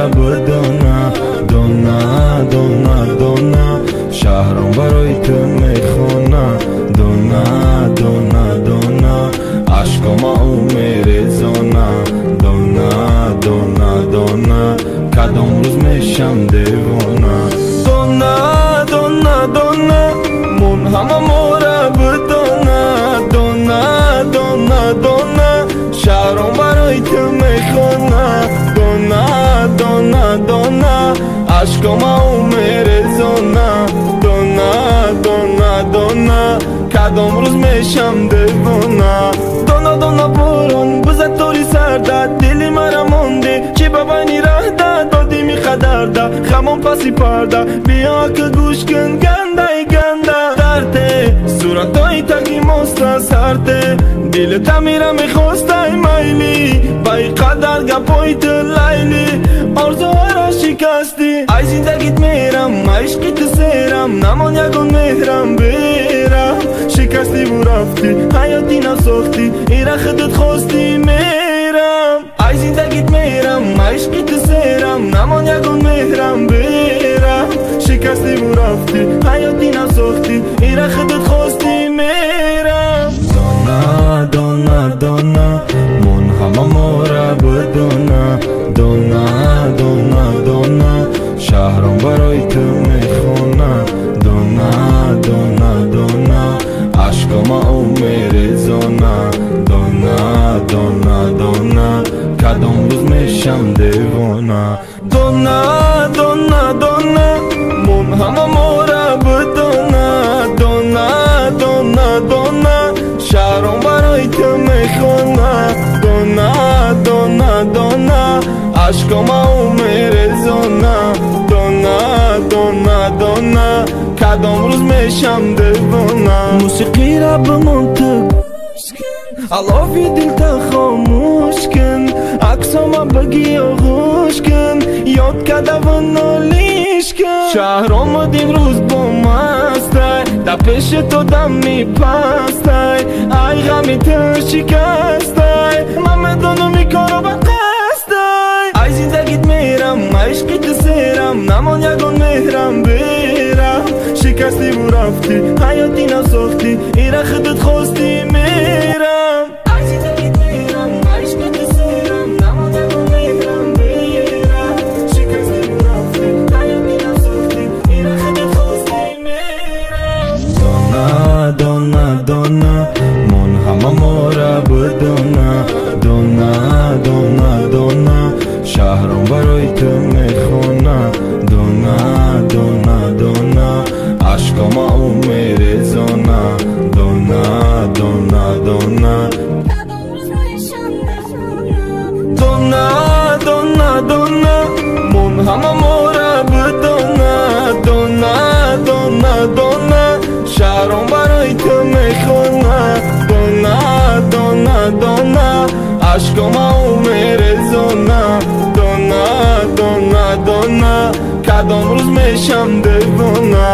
мора бидона. Дона, дона, дона, шаҳром барои ту мехона. Дона, дона, дона, ашкома ӯ мерезона. Дона, дона, дона, кадом рӯз мешам девона. Дона, дона, дона, мон ҳама мора бидона. Дона, дона, дона, шаҳром барои ту мехона. Дона, дона, дона, ашкома ӯ мерезона. Дона, дона, дона, кадом рӯз мешам девона. Дона, дона, борон биза тори сарда, дили мара монди чӣ ба байни раҳда. Додими қадарда хамон паси парда, биё ки гӯш кун гандаи ганда. Дарде суратҳои таги моста сарде, дили тамира мехостай майли, ба ин қадар гапҳои ту лайли. Орзуҳоро шикастӣ, ай зиндагит мерам, ай ишқи ту серам, намон ягон меҳрам берам. Шикастиву рафтӣ, ҳаёти нав сохтӣ, ира худат хостӣ мерам. Ай зиндагит мерам, ай ишқи ту серам, намон ягон меҳрам берам. Шикастиву рафтӣ, ҳаёти нав сохтӣ, ира худат хостӣ мерам. Дона, дона, дона, мон ҳама мора бидона. Дона, дона, дона, шаҳром барои ту мехона. Дона, дона, дона, ашкома ӯ мерезона. Дона, дона, дона, кадом рӯз мешам девона. Дона, дона, дона, мон ҳама мора бидона. Дона, дона, дона, шаҳром барои ту мехона. Дона, дона, дона, ашкома ӯ мерезона. Дона, дона, дона, кадом рӯз мешам девона. Мусиқира бимон ту, алови дилта хомӯш кун, аксома баги оғӯш кун, ёд кардаву нолиш кун. Шаҳромад имрӯз бо мастай, дар пеши ту дами пастай, ай ғами ту шикастай, ман медонам ин корро ба қасдай. Ай зиндагит мерам, ай ишқи ту серам, намон ягон меҳрам берам. Шикастиву рафтӣ, ҳаёти нав сохтӣ, ира худат хостӣ мерам. Ай зиндагит мерам, ай ишқи ту серам, намон ягон меҳрам берам. Шикастиву рафтӣ, ҳаёти нав сохтӣ, ира худат хостӣ мерам. Дона, дона, дона, мон ҳама мора бидона. Дона, дона, дона, шаҳром барои ту мехона. Дона, дона, дона, ашкома ӯ мерезона. Дона, дона, дона, дона, дона, дона, мон ҳама мора бидона. Дона, дона, дона, шаҳром барои ту мехона. Дона, дона, дона, ашкома ӯ мерезона. Дона, дона, дона, кадом рӯз мешам девона.